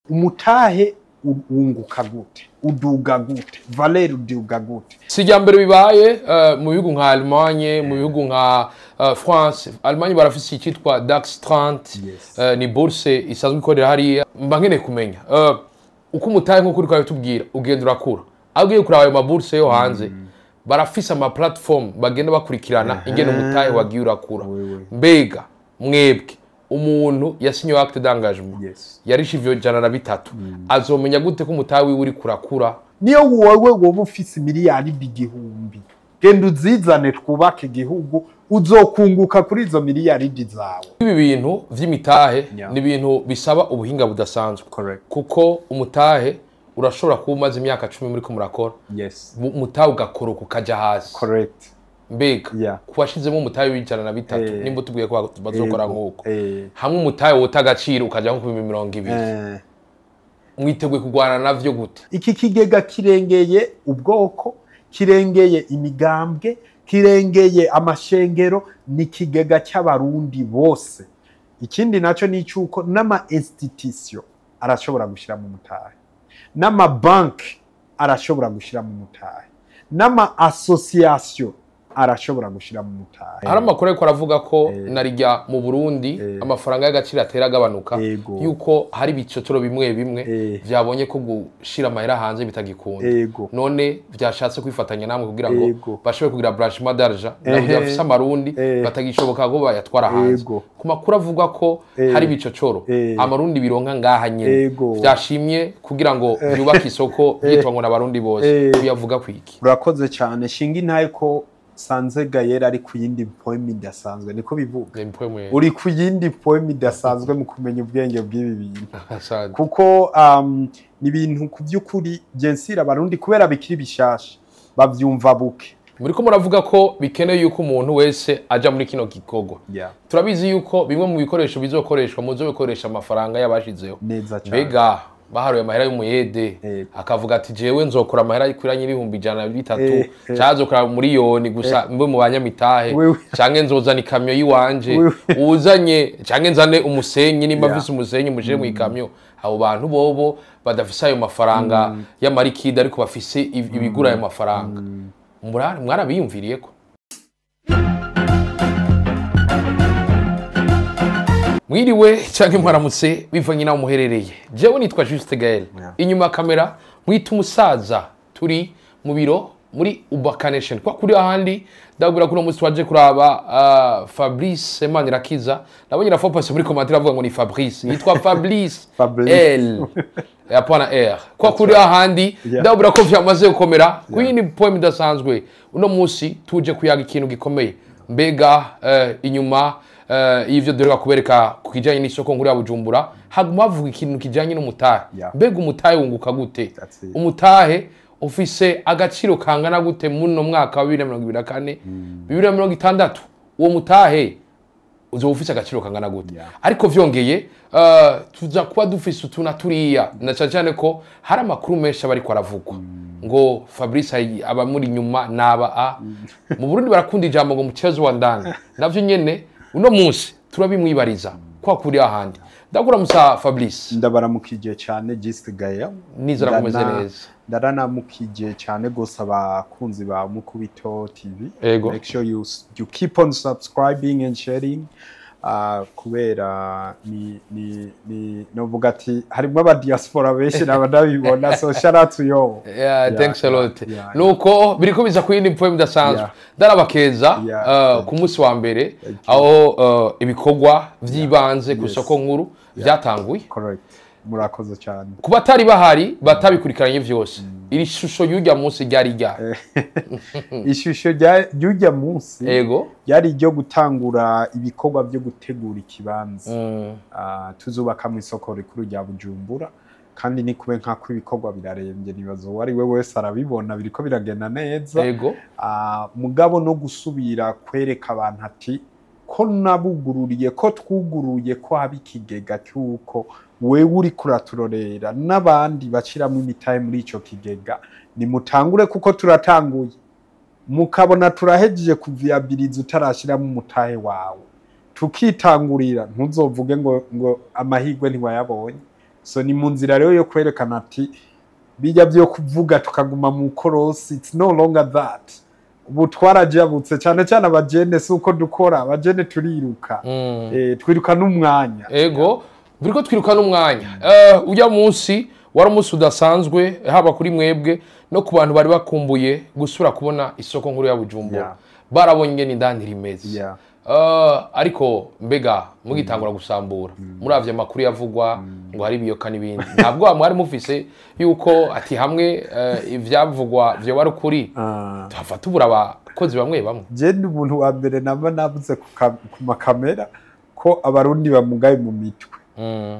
Umutahe wunguka gute? Uduga gute? Valeur uduga gute? Si irya mbere bibaye mu bihugu nka Allemagne, mu bihugu nka France. Allemagne barafise icyitwa DAX 30. Ni bourse isanzwe ikorera hariya. Mba nkeneye kumenya uko umutahe, nk'uko uriko urabitubwira, ugenda urakura. Aho ugiye kuraba ayo mabourse yo hanze, barafise ama platform bagenda bakurikirana ingene umutahe wagiye urakura. Wewe. Mbega mwebwe, umuntu yasinye acte d'engagement, yarishe ivyo 103, azomenya gute ko umutahe wiwe uri kurakura? Niyo wowe woba ufise miliyaridi 1000, genda uzizane twubake igihugu, uzokunguka kuri izo miliyaridi zawe. Ibi bintu vy'imitahe ni ibintu bisaba ubuhinga budasanzwe, kuko umutahe urashobora kuba umaze imyaka 10 muriko murakora, umutahe ugakoroka ukaja hasi. Mbega ku washizemo umutahe w'103, nimba utubwiye ko bazokora nk'uko, hamwe umutahe wota agaciro ukaja nko ku 20,000, mwiteguye kurwana navyo gute? Iki kigega kirengeye ubwoko, kirengeye imigambwe, kirengeye amashengero, ni ikigega cy'Abarundi bose. Ikindi nacyo ni icyuko n'ama institution arashobora gushyira mu mutahe, n'amabanki arashobora gushyira mu mutahe, n'ama association arashobora gushyira mu mutahe. Hari amakuru ariko aravuga ko narijya mu Burundi amafaranga y'agaciro atera agabanuka, yuko hari ibicocoro bimwe bimwe vyabonye ko gushira amahera hanze bitagikunda, none vyashatse kwifatanya namwe kugira ngo bashobore kugira blanchiment d'argent, nabo bafise amarundi batagishoboka ko bayatwara hanze. Ku makuru avuga ko hari ibicocoro amarundi bironka ngaha nyene vyashimye kugira ngo byubake isoko byitwa ngo n'Abarundi bose, uyavuga kwiki? Urakoze cyane. Shinga intaye ko sanze Gayera ari ku yindi poem idasanzwe, niko bivuga? Mpwemwe. Uri ku yindi poem idasanzwe mu kumenya ubwenge bw'ibi bintu, Asante. kuko ni ibintu ku by'ukuri jensira Abarundi, kubera bikiri bishasha, bavyumva buke. Muriko muravuga ko bikenewe yuko umuntu wese aja muri kino gikorwa. Turabizi yuko bimwe mu bikoresho bizokoreshwa, muzobikoresha amafaranga y'abashizeho. Neza cyane. Mbega baharuye amahera y'umuyede, akavuga ati: "Jewe nzokora amahera yikwiranye n'103,000, canke nzokora miliyoni gusa mbe mu banyamitahe, Wewe. canke nzozana ikamyo yiwanje, Wewe. uzanye, canke nzane umusenyi, nimba mfise umusenyi mushire mu ikamyo." Abo bantu bobo badafise ayo mafaranga y'amarikide, ariko bafise ibigura ayo mafaranga, mwarabiyumviriyeko? Mwiriwe canke mwaramutse, bivanye naho muherereye. Jewe nitwa Juste Gael. Inyuma ya kamera mwita umusaza. Turi mu biro muri Ubaka Nation kwa kuri ahandi. Ndabwira ko uno munsi twaje kuraba Fabrice Manirakiza. Nabonye na faux muri commentaire avuga ngo ni Fabrice, yitwa Fabrice. Fabrice. L hapana R. Kwa kuri ahandi, ndabwira ko vyamaze gukomera ku yindi poem idasanzwe. Uno munsi tuje kuyaga ikintu gikomeye. Mbega inyuma y'ivyo duheruka kubereka ku kijanye n'isoko nkuru ya Bujumbura, haguma havuga ikintu kijanye n'umutahe. Mbega umutahe wunguka gute? That's it. Umutahe ufise agaciro kangana gute muno mwaka wa 2024, 2060? Uwo mutahe uzoba ufise agaciro kangana gute? Ariko vyongeye, tuza kuba dufise utu na turiya, na cane cane ko hari amakuru menshi aba ariko aravugwa ngo Fabrice abamuri inyuma naba a mu Burundi barakunda ijambo ngo mchezo wa ndani. Navyo nyene uno munsi turabimwibariza kwa kuri ahandi. Ndakuramusa, Fabrice. Ndabaramukije cyane, Juste Gael. Nizera kumeze neza. Ndaranamukije cyane gose abakunzi ba Mukubito TV. Make sure you keep on subscribing and sharing, kubera ni novuga ati harimo aba diaspora benshi naba ndabibona, so shout out to you. Yeah, thanks a lot. Nuko biriko biza ku yindi poem idasanzwe. Ndarabakeza ku munsi wa mbere Thank you. aho ibikorwa vy'ibanze ku soko nkuru vyatanguye. Correct, murakoze cyane. Ku batari bahari, batabikurikiranye vyose, iri shusho y'urya munsi ryari ryari? Ishusho ry'urya munsi ryari iryo gutangura ibikorwa byo gutegura ikibanza tuzubaka mu isoko rikuru rya Bujumbura. Kandi ni kube nk'ako ibikorwa birarembye, nibaza uwo ari we wese arabibona, biriko biragenda neza. Mugabo no gusubira kwereka abantu ati ko nabugururiye, ko twuguruye, ko haba ikigega cy'uko wewe uri kuraturorera n'abandi bashiramo imitahe muri ico kigega, nimutangure, kuko turatanguye mukabona turahejeje kuviyabiliza, utarashiramo umutahe wawe tukitangurira, ntuzovuge ngo amahirwe ntiwayabonye. So ni mu nzira rero yo kwerekana ati bijya byo kuvuga tukaguma mu korosi, it's no longer that. Ubu twarajabutse, cyane cyane abajene. Si uko dukora, abajene turiruka, twiruka n'umwanya. Ego, turiko twiruka n'umwanya. Ujya munsi wari umunsi udasanzwe, haba kuri mwebwe no ku bantu bari bakumbuye gusubira kubona isoko nkuru ya Bujumbura. Barabonye ingene indani rimeze. Ariko mbega mugitangura gusambura, muravye amakuru yavugwa ngo hari ibiyoka n'ibindi, ntabwo mwari mufise yuko ati hamwe ivyavugwa vyoba ari ukuri, tuhava tubura abakozi bamwe bamwe? Je ndi umuntu wa mbere naba navuze ku makamera ko Abarundi bamugaye mu mitwe.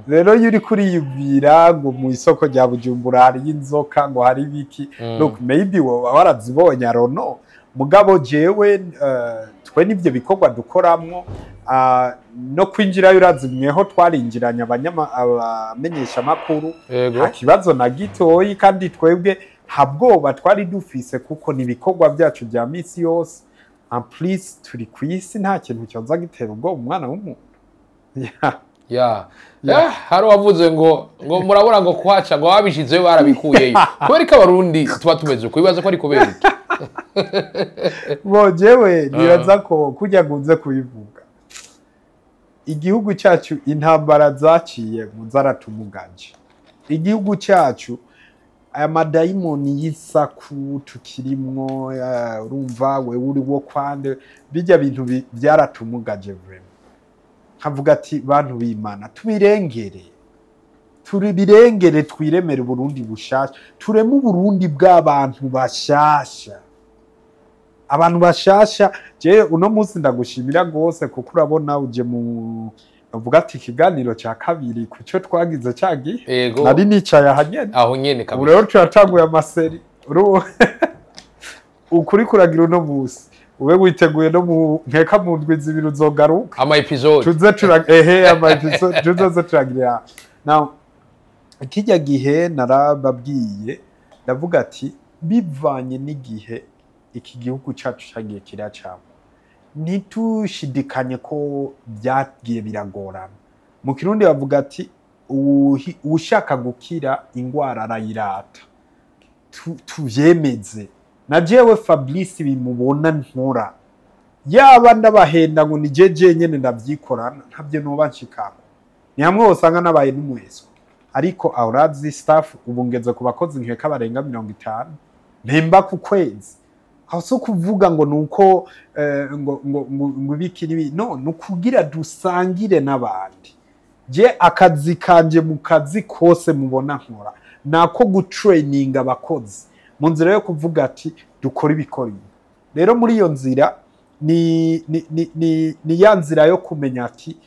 Rero iyo uri kuriyumvira ngo mu isoko rya Bujumbura hariyo inzoka, ngo hari ibiki, look, maybe woba warazibonye, I don't know. Mugabo jewe, twe n'ivyo bikorwa dukoramwo, no kwinjirayo urazimweho, twarinjiranye abamenyeshamakuru, nta kibazo na gitoyi. Kandi twebwe nta bwoba twari dufise, kuko ni ibikorwa byacu bya misi yose. En plus turi ku isi, nta kintu cyoza gitera ubwoba umwana w'umuntu. Yeah. Ya. Hari uwavuze ngo murabona ngo kuhaca ngo babishizeyo barabikuyeyo. Kubera ko Abarundi tuba tumeze uko, bibaza ko ari kubera iki? Bo jewe nibaza ko kujya nkunze kubivuga, igihugu cyacu intambara zaciye mu zaratumugaje igihugu cyacu. Aya madayimoni y'isaku tukirimwo, urumva wewe uri wo kwande, bijya bintu byaratumugaje vraiment. Nkavuga ati bantu b'Imana, tubirengere, turibirengere, twiremere Uburundi bushasha, tureme Uburundi bw'abantu bashasha, abantu bashasha. Je uno munsi ndagushimira rwose, kuko urabona uje mu uvuga ati ikiganiro cya kabiri ku cyo twagize cyagihe nari nicaye aha nyene. Aho nyene. Ubu Kabisa. rero turatanguye ama séries. Ukuri kuragira uno munsi ube witeguye no mu nkeka mu ndwi 2 uzogaruka. Ama episode. Tuze tura ehe, ama episode tuze turagira. Now, kijya gihe narababwiye, ndavuga ati bivanye n'igihe iki gihugu cyacu cyagiye kiracamo, ntitushidikanye ko byagiye biragorana. Mu Kirundi bavuga ati uwushaka gukira ingwara arayirata. Tuvyemeze na jewe Fabrice bimubona nkora, yaba ndabahenda ngo ni jeje nyene ndavyikorana, ntabyo noba nshikako. Ni hamwe wosanga nabaye n'umweso. Ariko awurazi staff, ubu ngeze ku bakozi nkeka barenga 50 mpemba ku kwezi. Aho so kuvuga ngo nuko ngo ibiki n'ibi, no ni ukugira dusangire n'abandi. Je akazi kanje mu kazi kose mubona nkora nako gutraininga abakozi mu nzira yo kuvuga ati dukora ibikora ibi. Rero muri iyo nzira ni ya nzira yo kumenya ati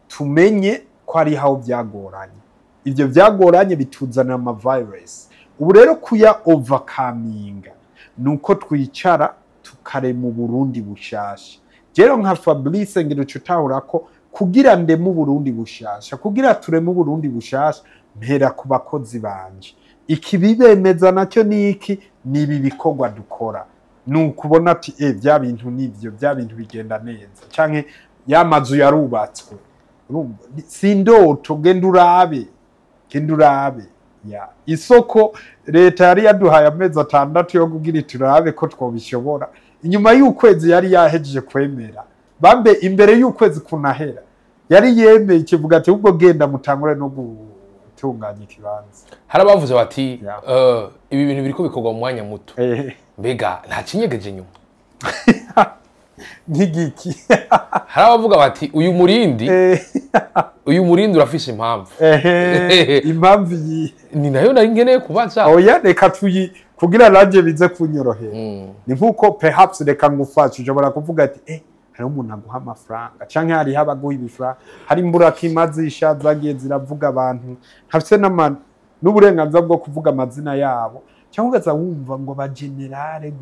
tumenye ko ari aho byagoranye, ibyo byagoranye bituzanira ama virus. Ubu rero kuya overcominga ni uko twicara tukarema Uburundi bushasha. Rero nka Fabrice ngira uca utahura ko kugira ndeme Uburundi bushasha, kugira tureme Uburundi bushasha, mpera ku bakozi banje. Ikibibemeza nacyo ni iki? Ni ibi bikorwa dukora. Ni ukubona ati bya bintu nivyo, bya bintu bigenda neza, canke ya mazu yarubatswe. Urumva, si indoto, genda urabe, genda urabe ya isoko. Leta yari yaduhaye amezi 6 yo kugira turabe ko twobishobora. Inyuma y'ukwezi yari yahejeje kwemera, bambe imbere y'ukwezi kunahera yari yemeye, ikivuga ati ubwo genda mutangure no gutunganya ikibanza. Hari abavuze bati ibi bintu biriko bikorwa mu mwanya muto, mbega nta kinyegeje inyuma? Nk'igiki? Hari abavuga bati uyu murindi, uyu murindi urafise impamvu. Ehe, impamvu iyi? Ni nayo nari nkeneye kubaza. Oya, reka tuyi kugira nanjye bize kunyorohera. Ni nkuko perhaps, reka ngufashe, ushobora kuvuga ati hariho umuntu aguha amafaranga, canke hariho abaguha ibifaranga, hari imburakimazi zagiye ziravuga abantu ntafise n'uburenganzira bwo kuvuga amazina yabo, cyangwa ugaza wumva ngo abagenerale.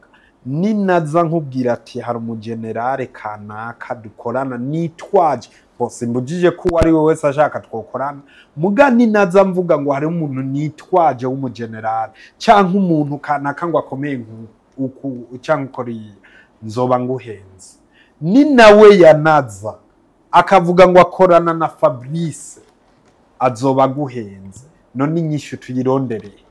Ninaza nkubwira ati hari umugenerale kanaka dukorana nitwaje bose, mbujije ko uwo ari we wese ashaka twokorana, muga ninaza mvuga ngo hari umuntu nitwaje w'umugenerale cyangwa umuntu kanaka ngo akomeye uku cyangwa ukoriya, nzoba nguhenze. Ni nawe yanaza akavuga ngo akorana na Fabrice. Azoba aguhenze. None inyishu tuyirondereye,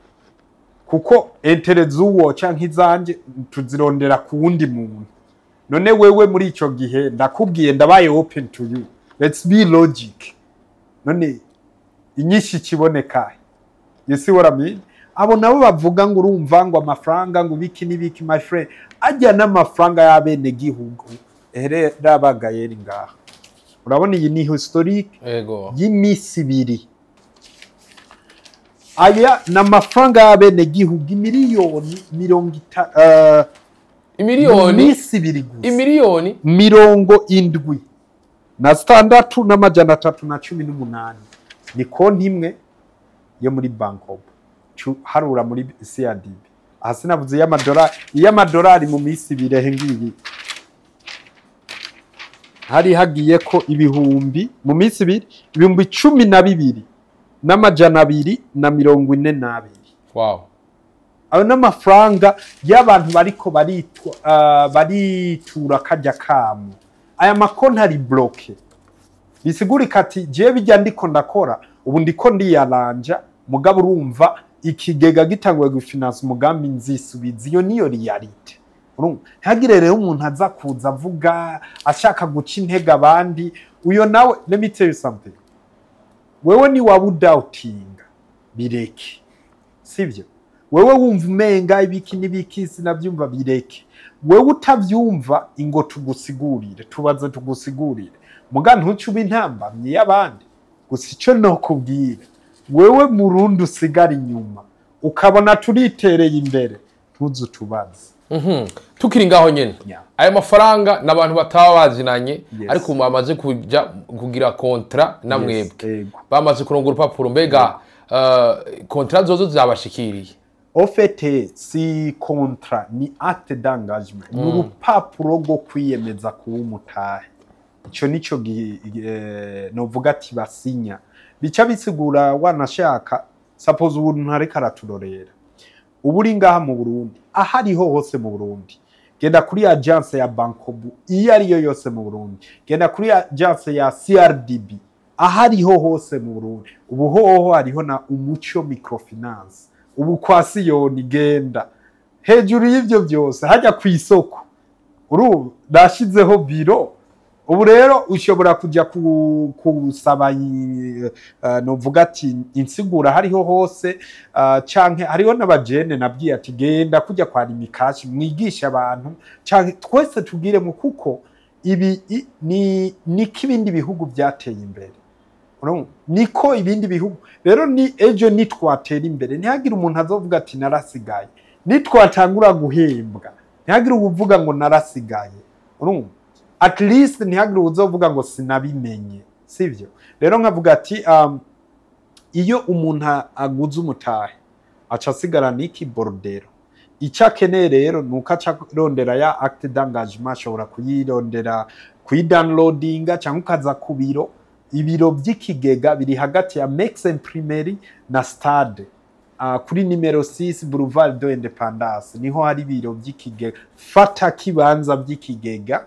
kuko intérêts z'uwo canke izanje tuzirondera ku wundi muntu. None wewe muri ico gihe, ndakubwiye, ndabaye open to you, let's be logic. None inyishu ikiboneka? You see what I mean? Abo nabo bavuga ngo urumva ngo amafaranga, ngo biki n'ibiki, my friend, ajya n'amafaranga y'abenegihugu. Ehere rabagayeri ngaha, urabona iyi ni historique y'imisi 2. Aya ni amafaranga y'abenegihugu, imiliyoni mirongo ita Imiliyoni misi 2 gusa. Imiliyoni 76,318, ni konti imwe yo muri Bancobu. Harura muri CRDB. Aha sinavuze iy'amadolari. Iy'amadolari mu minsi 2, ehe ngiyi, hari hagiye ko ibihumbi, mu minsi 2, 12,242. Ayo n'amafaranga y'abantu bariko baritura kajya kamo. Aya makonti ari bloqué, bisigurika ati jewe bijya ndiko ndakora ubu, ndiko ndiyaranja. Mugabo urumva, ikigega gitanguye gufinansa umugambi, nzisubiza. Iyo niyo réalité. Urumva, ntihagire rero umuntu aza kuza avuga ashaka guca intege abandi. Uyo nawe, let me tell you something, wewe ni waba udoubtinga, bireke, sibyo? Wewe wumva umenga ibiki n'ibiki sinabyumva, bireke. Wewe utabyumva, ingo tugusigurire, tubaze tugusigurire, muga ntuce ube intambamyi y'abandi. Gusa icyo nokubwira wewe murundi usigara inyuma ukabona turitereye imbere, ntuze utubaze. Tukiri ngaho nyene, ayo mafaranga n'abantu bataba bazinanye, ariko bamaze kuja kugira contrat na mwebwe, bamaze kurongora urupapuro. Mbega contrat zozo zabashikiriye? Au fait, si contrat, ni acte d'engagement, ni urupapuro rwo kwiyemeza kuba umutahe. Ico nico novuga ati basinya, bica bisigura wanashaka. Suppose ubu ntariko araturorera, ubu uri ngaha mu Burundi, ahariho hose mu Burundi, genda kuri agence ya Bancobu iyo ariyo yose mu Burundi, genda kuri agence ya CRDB ahariho hose mu Burundi. Ubu hoho hariho na Umuco Microfinance, ubu kwa Siyoni. Genda hejuru y'ivyo byose, hajya ku isoko, uru nashizeho biro. Ubu rero ushobora kujya kusaba novuga ati insigura hariho hose, canke hariho n'abajene nabwiye ati genda kujya kwa Limikashi mwigisha abantu, canke twese tubwire mu, kuko ibi ni niko ibindi bihugu byateye imbere. Urumva? Niko ibindi bihugu rero ni ejo nitwatera imbere, ntihagire umuntu azovuga ati narasigaye. Nitwatangura guhembwa, ntihagire uwuvuga ngo narasigaye. Urumva, at least ntihagire uwuzovuga ngo sinabimenye, sivyo? Rero nkavuga ati iyo umuntu aguze umutahe, aca asigarana iki? Bordereau. Icyo akeneye rero ni uko aca arondera ya acte d'engagement. Ashobora kuyirondera, kuyidownloadinga, cyangwa ukaza ku biro. Ibiro by'ikigega biri hagati ya Mex Imprimerie na Stade, kuri nimero 6 Boulevard de Independance, niho hari ibiro by'ikigega fata kibanza by'ikigega.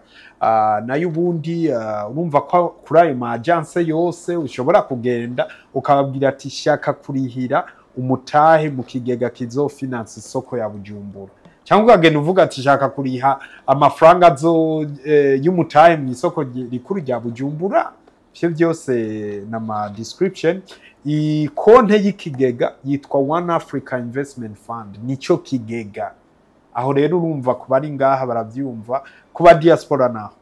Nayo ubundi urumva ko kuri ayo ma agence yose ushobora kugenda ukababwira ati shaka kurihira umutahe mu kigega kizofinance isoko ya Bujumbura, cyangwa ukagenda uvuga ati shaka kuriha amafaranga azo y'umutahe mu isoko rikuru rya Bujumbura. Ivyo byose n'ama description. Ikonte y'ikigega yitwa One Africa Investment Fund, nico kigega. Aho rero urumva ku bari ngaha baravyumva, kuba diaspora naho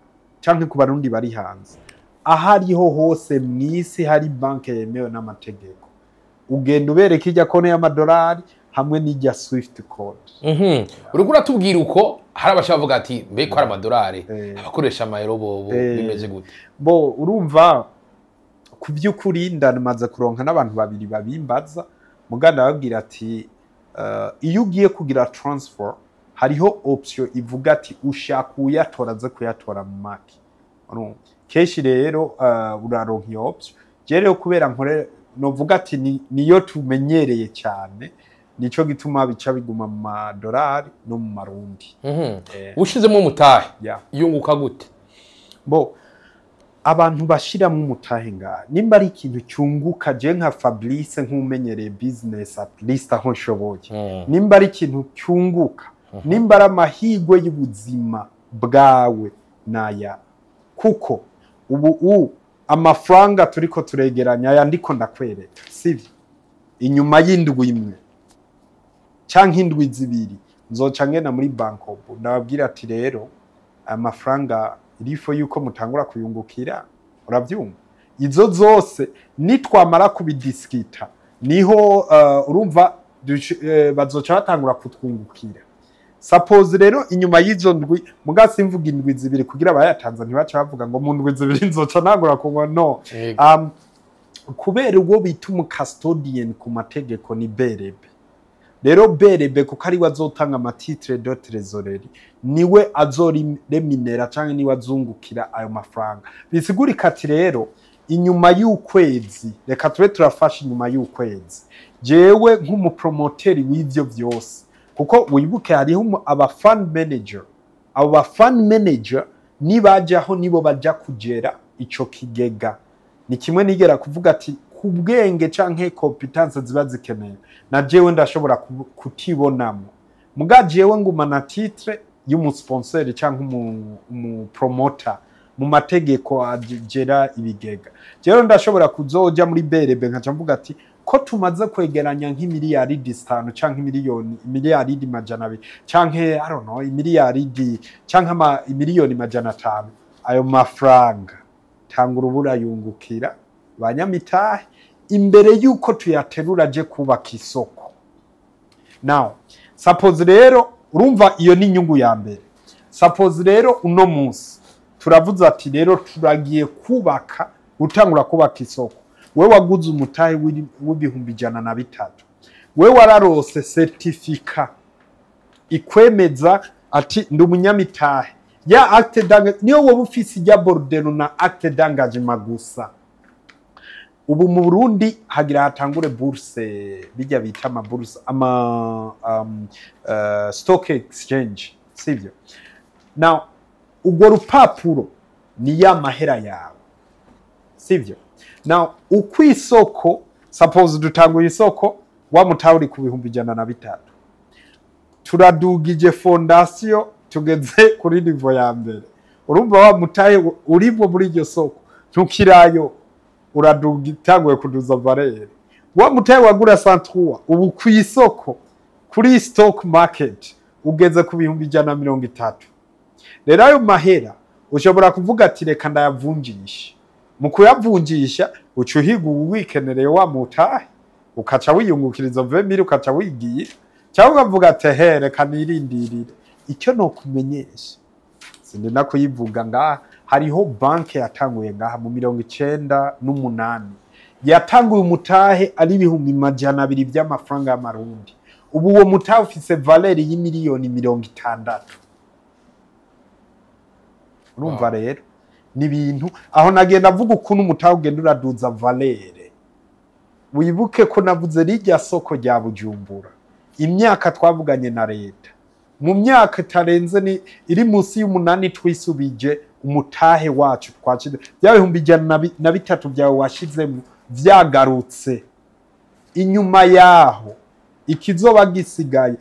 canke ku Barundi bari hanze, ahariho hose mw'isi hari banke yemewe n'amategeko, ugenda ubereka ijya konte y'amadolari hamwe n'ijya Swift code. Uriko uratubwira uko hari abashaka bavuga ati mbe ko ari amadolari, abakoresha amayero bobo bimeze gute? Bo urumva, ku by'ukuri ndamaze kuronka n'abantu babiri babimbaza, muganda babwira ati iyo ugiye kugira transfer, hariho option ivuga ati ushaka uyatora aze kuyatora mu maki. Urumva, kenshi rero uraronka iyo option. Je rero kubera nkore novuga ati niyo tumenyereye cyane, nico gituma bica biguma mu madolari no mu marundi. Ushizemo umutahe, yunguka gute? Bo Abantu bashiramo umutahe ngaha, nimba ari ikintu cyunguka, je nka Fabrice, nk'umenyereye business, at least aho nshoboye, nimba ari ikintu cyunguka, nimba ari amahirwe y'ubuzima bwawe, naya. Kuko ubu amafaranga turiko turegeranya, aya ndiko ndakwereka, sivyo? Inyuma y'indwi imwe canke indwi 2 nzoca ngenda muri Bancobu, ndababwira ati: "Rero aya mafaranga irifo yuko mutangura kuyungukira." Uravyumva, izo zose nitwamara kubidiskita, niho urumva bazoca batangura kutwungukira. Suppose rero inyuma y'izo ndwi, muga simvuga indwi 2 kugira abayatanze ntibaca bavuga ngo mu ndwi 2 nzoca ntangura kunywa, no. Kubera uwo bita umu custodian ku mategeko ni BRB. Rero BRB, kuko ariwe azotanga ama titres de trésorerie, niwe azoreminera canke niwe azungukira ayo mafaranga. Bisigurika ati rero inyuma y'ukwezi, reka tube turafasha, inyuma y'ukwezi, jewe nk'umupromoteri w'ivyo vyose, kuko wibuke hariho aba fund manager. Abo ba fund manager nibajaho, nibo baja kugera ico kigega. Ni kimwe nigera kuvuga ati ku bwenge canke compétences ziba zikenewe, na jewe ndashobora kutibonamo, muga jewe nguma na titre y'umusponsor canke umupromoter mu mategeko agera ibigega. Jewe ndashobora kuzoja muri BRB nkaca mvuga ati ko tumaze kwegeranya nk'imiliyaridi 5 canke miliyoni imiliyaridi 200 canke, I don't know, imiliyaridi canke imiliyoni 500, ayo mafaranga tanga urubura yungukira banyamitahe imbere yuko tuyaterura aje kubaka isoko. Now suppose rero, urumva iyo ni inyungu ya mbere. Suppose rero uno munsi turavuze ati rero turagiye kubaka, gutangura kubaka isoko. We waguze umutahe w'103,000, we wararose certificat ikwemeza ati ndi umunyamitahe, ya acte d'engagement. Niyo woba ufise ijya bordereau na acte d'engagement gusa. Ubu mu Burundi hagira hatangure bourse, bijya bita ama bourse, ama stock exchange, sivyo? Now urwo rupapuro ni ya mahera yawe, sivyo? Now uko isoko, suppose dutanguye isoko, wa mutahe uri ku 103,000, turadugije fondation, tugeze kuri niveau ya mbere. Urumva wa mutahe urimo muri iryo soko ntukirayo, uraduga, itanguye kuduza valeur. Wa mutahe wagura 103, ubu ku isoko, kuri stock market, ugeze ku 130,000. Rero ayo mahera ushobora kuvuga ati reka ndayavunjisha. Mu kuyavunjisha uca uhiga uwikenereye wa mutahe, ukaca wiyungukiriza 20,000, ukaca wigira, cyangwa ukavuga ati he, reka nirindirire. Icyo nokumenyesha, sindina kuyivuga ngaha, hariho banke yatanguye ngaha mu 98, yatanguye umutahe ari 200,000 by'amafaranga y'amarundi. Ubu uwo mutahe ufise valeur y'imiliyoni 60. Urumva rero ni ibintu aho nagenda avuga ukuntu umutahe ugenda uraduza valeur. Wibuke ko navuze rirya soko rya Bujumbura, imyaka twavuganye na leta, mu myaka itarenze ni iri munsi y'umunani twisubije umutahe wacu twashize. Bya 103,000 byawe washizemo vyagarutse. Inyuma yaho ikizoba gisigaye,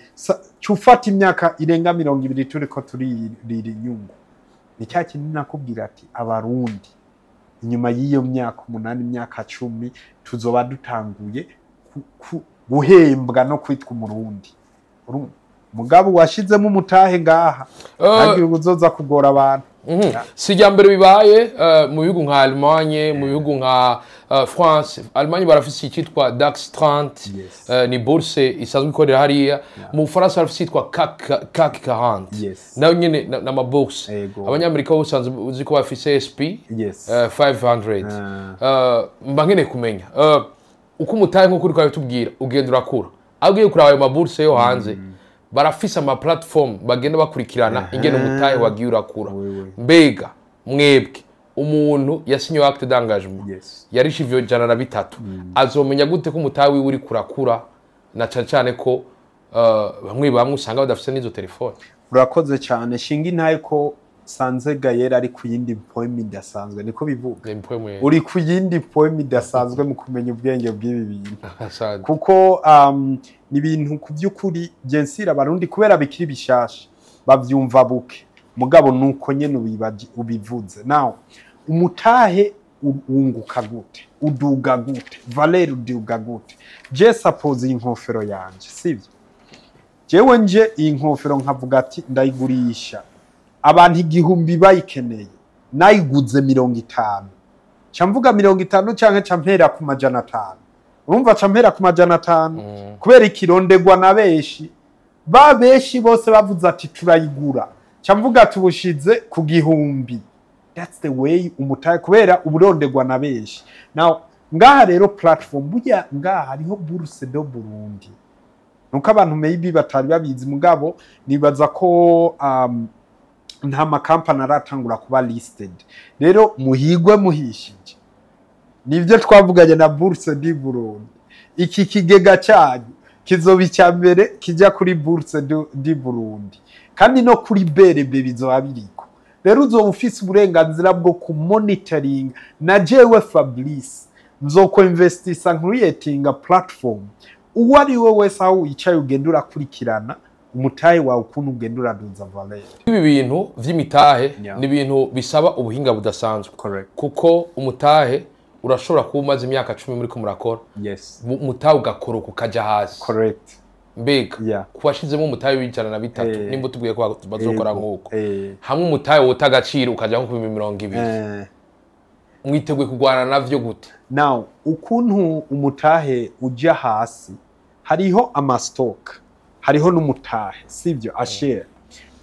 cufata imyaka irenga 20 turiko turirira inyungu. Ni cya kintu nakubwira ati abarundi inyuma y'iyo myaka 8, imyaka 10, tuzoba dutanguye guhembwa no kwitwa umurundi. Urumva? Mugabo washizemo umutahe ngaha, ntagire uzoza kugora abantu. Si irya mbere bibaye mu bihugu nka Allemagne, mu bihugu nka France. Allemagne barafise icyitwa DAX 30. Ni bourse isanzwe ikorera hariya. Mu Bufaransa barafise icyitwa CAC 40. Nayo nyene n'ama bourse. Abanyamerika bo usanzwe uzi ko bafise SP 500. Mba nkeneye kumenya uko umutahe, nk'uko uriko urabitubwira, ugenda urakura. Aho ugiye kuraba ayo ma bourse yo hanze, barafise ama platform bagenda bakurikirana ingene umutahe wagiye urakura. Wewe. Mbega mwebwe, umuntu yasinye acte d'engagement, yarishe ivyo 103, azomenya gute ko umutahe wiwe uri kurakura, na cane cane ko bamwe bamwe usanga badafise n'izo telefone? Urakoze cyane. Shinga intaye ko Sanze Gayera ari ku yindi poem idasanzwe, niko bivuga. Ni mpwemu. Uri ku yindi poem idasanzwe mu kumenya ubwenge bw'ibi bintu. Asante. Kuko ni ibintu ku by'ukuri jensira Abarundi, kubera bikiri bishasha, bavyumva buke. Mugabo nuko nyene ubivuze. Now, umutahe wunguka gute, uduga gute, valeur uduga gute? Je suppose iyi nkofero yanje, sivyo? Jewe nje iyi nkofero nkavuga ati ndayigurisha abantu 1000 bayikeneye, nayiguze 50, ca mvuga 50 canke ca mpera ku 500. Urumva, ca mpera ku 500 kubera ikirondegwa na benshi. Ba benshi bose bavuze ati turayigura, ca mvuga ati ubushize ku 1000. That's the way umutahe, kubera uburondegwa na benshi. Now, ngaha rero platform, burya ngaha hariho Bourse du Burundi, nuko abantu maybe batari babizi. Mugabo nibaza ko nta makampani aratangura kuba listed. Rero muhigwe muhishije, nibyo twavuganye na Bourse du Burundi. Iki kigega cyanyu kizoba icya mbere kijya kuri Bourse du Burundi, kandi no kuri BRB bizoba biriko. Rero uzoba ufise uburenganzira bwo kumonitoring. Na jewe Fabrice nzoko investisa creating a platform, uwo ari we wese aho wicaye ugenda urakurikirana umutahe wawe ukuntu ugenda uraduza valeur. Ibi bintu vy'imitahe ni ibintu bisaba ubuhinga budasanzwe, kuko umutahe urashobora kuba umaze imyaka 10 muriko murakora, umutahe ugakoroka ukaja hasi. Mbega ku washizemo umutahe w'103, nimba utubwiye ko bazokora nk'uko, hamwe umutahe wota agaciro ukaja nko ku 20,000, mwiteguye kurwana navyo gute? Now, ukuntu umutahe uja hasi, hariho amastock, hariho n'umutahe, sivyo? A share,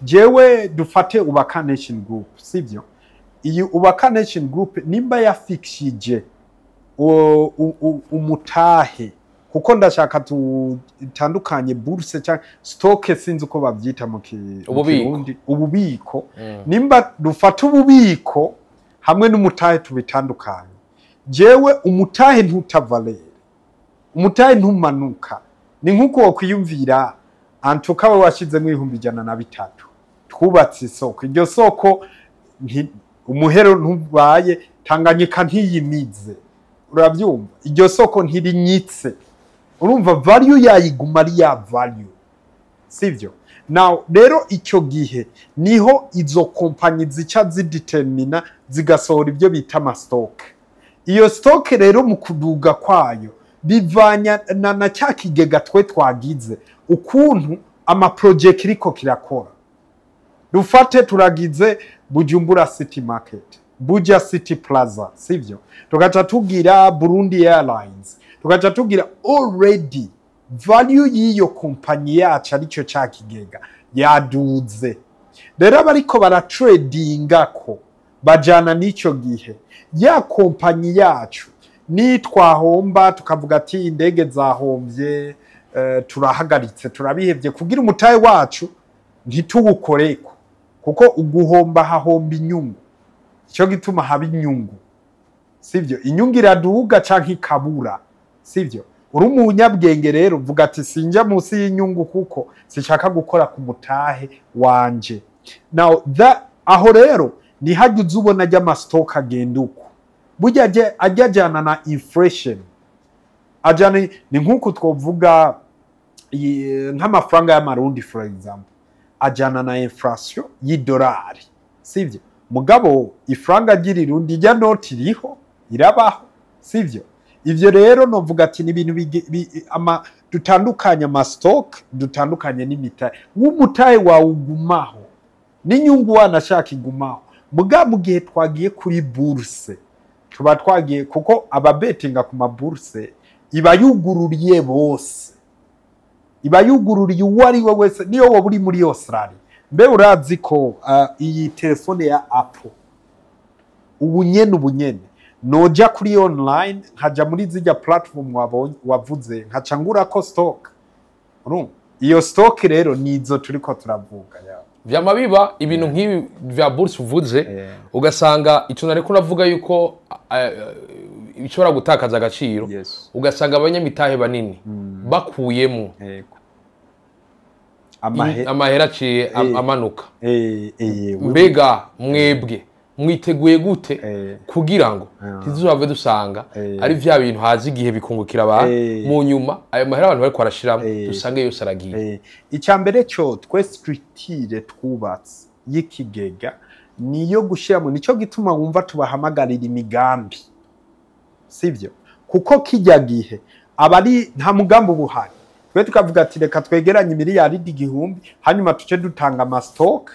jewe dufate Ubaka Nation Group, sivyo? Iyi Ubaka Nation Group nimba yafikishije umutahe, kuko ndashaka tutandukanye bourse cyangwa stock, sinzi uko bavyita mu Ububiko. Kirundi. Ububiko. Nimba dufata ububiko hamwe n'umutahe tubitandukanye, jewe umutahe ntuta valeur, umutahe ntumanuka. Ni nk'uko wokwiyumvira antuka we washizemo 103,000, twubatse isoko, iryo soko umuhero ntubaye, Tanganyika ntiyimize, urabyumva? Iryo soko ntirinyitse, urumva value yayiguma ari ya value, sivyo? Now rero icyo gihe niho izo kompanyi zica zidetermina, zigasohora ibyo bita amastock. Iyo stock rero mu kuduga kwayo bivanya na cya kigega twe twagize, ukuntu amaproject iriko kirakora. Dufate turagize Bujumbura City Market, Buja City Plaza, sivyo? Tugaca tugira Burundi Airlines, tugaca tugira already value y'iyo kompanyi yacu, aricyo cya kigega, yaduze. Rero abariko baratradinga ko bajana n'icyo gihe ya kompanyi yacu. Nitwahomba tukavuga ati indege zahombye, turahagaritse, turabihevye kugira umutahe wacu ntituwukoreko, kuko uguhomba hahomba inyungu. Icyo gituma haba inyungu, sivyo? Inyungu iraduga canke ikabura, sivyo? Uri umunyabwenge rero uvuga ati sinjya munsi y'inyungu kuko sinshaka gukora ku mutahe wanje. Now that, aho rero nihajya uza ubona ajya amastock agenda uko, burya ajya ajyana na inflation, ajyana ni nk'uku twovuga nk'amafaranga y'Amarundi, for example, ajyana na inflation y'idolari, sivyo? Mugabo ifaranga ry'Irirundi, ijya noti iriho, irabaho, sivyo? Ivyo rero novuga ati ni ibintu dutandukanye amastock, dutandukanye n'imitahe. W'umutahe wawe ugumaho n'inyungu wanashaka igumaho. Muga mu gihe twagiye kuri bourse, tuba twagiye kuko ababetinga ku mabourse iba yugururiye bose, iba yugururiye uwo ari we wese, niyo woba uri muri Australia. Mbe urazi ko iyi telefone ya Apple ubu nyene noja kuri online, nkaja muri zijya platform wabonye wavuze, nkaca ngurako stock? Urumva iyo stock rero nizo turiko turavuga ya. Vyama biba ibintu nk'ibi vya bourse uvuze, ugasanga ico nariko navuga yuko bishobora gutakaza agaciro, ugasanga abanyamitahe banini bakuyemo. Amahera aciye amanuka. Mbega mwebwe mwiteguye gute kugira ngo ntituzave dusanga ari vya bintu hazi igihe bikungukira abantu, mu nyuma ayo mahera abantu bariko barashiramo dusange yose aragiye? Icya mbere cyo, twe structure twubatse y'ikigega niyo gushyiramo. Nicyo gituma wumva tubahamagarira imigambi, sibyo? Kuko kijya gihe aba ari nta mugambi uba uhari. Twe tukavuga ati reka twegeranye miliyaridi 1000, hanyuma tuce dutanga ama stock,